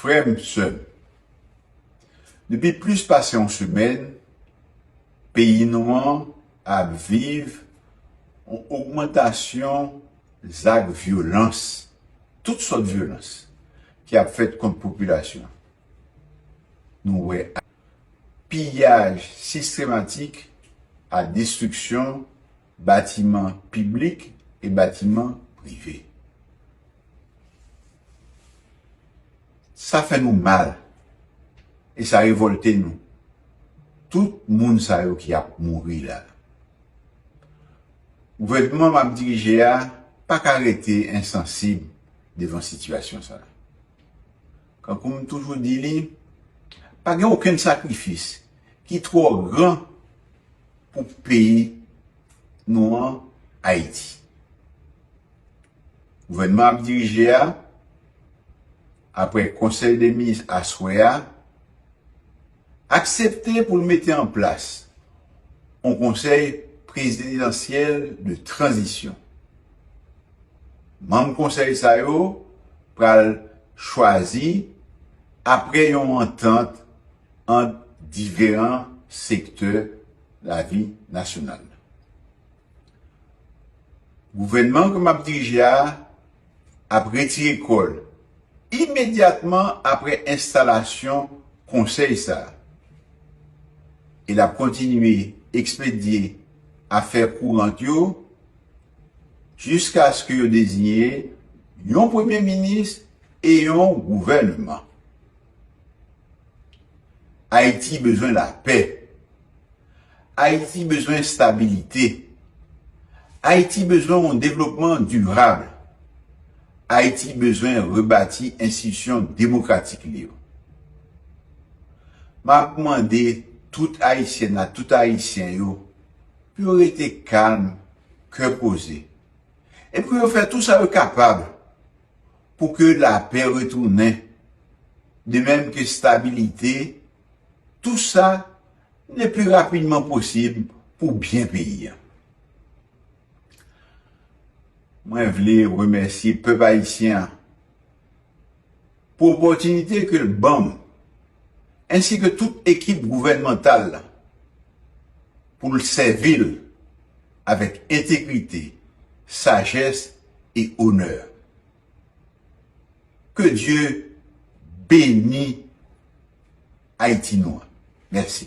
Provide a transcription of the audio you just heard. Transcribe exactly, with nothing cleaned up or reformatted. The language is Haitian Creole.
Frè m, sè m, depi plis pase yon semèn, peyi nou an ap viv yon ogmantasyon zak vyolans, tout sòt vyolans, ki ap fèt kont popilasyon. Nou wè piyaj sistematik ak destriksyon batiman piblik e batiman prive. Sa fè nou mal e sa revòlte nou. Tout moun sa yo ki ap mouri la. Gouvènman m ap dirije a pa ka rete ensansib devan sitiyasyon sa a. Kankou m toujou di li, pa gen okenn sakrifis ki twò gran pou peyi nou an, Ayiti. Gouvènman ap dirije a, apre Konsèy de Minis aswè a, aksepte pou l mete an plas yon konsèy prezidansyèl de tranzisyon. Manm konsèy sa yo pral chwazi apre yon antant ant diferan sektè lavi nasyonal. Gouvènman ke m ap dirije a ap retire kò l imedyatman apre enstalasyon konsèy sa a. E l ap kontinye ekspedye afè kourant yo jiskaske yo deziye yon premye minis e yon gouvènman. Ayiti bezwen lapè. Ayiti bezwen estabilite. Ayiti bezwen yon devlopman dirab. Ayiti bezwen rebati enstitisyon demokratik li yo. M ap mande tout Ayisyèn ak tout Ayisyen yo pou yo rete kalm, kè poze, e pou yo fè tou sa yo kapab pou ke lapè retounen, de menm ke stabilite, tou sa le pli rapidman posib pou byen peyi a. Mwen vle remèsye pèp ayisyen an pou opòtinite ke l ban m, ensi ke tout ekip gouvènmantal la, pou l sèvi l avèk entegrite, sajès e onè. Ke Dye beni Ayiti nou an. Mèsi.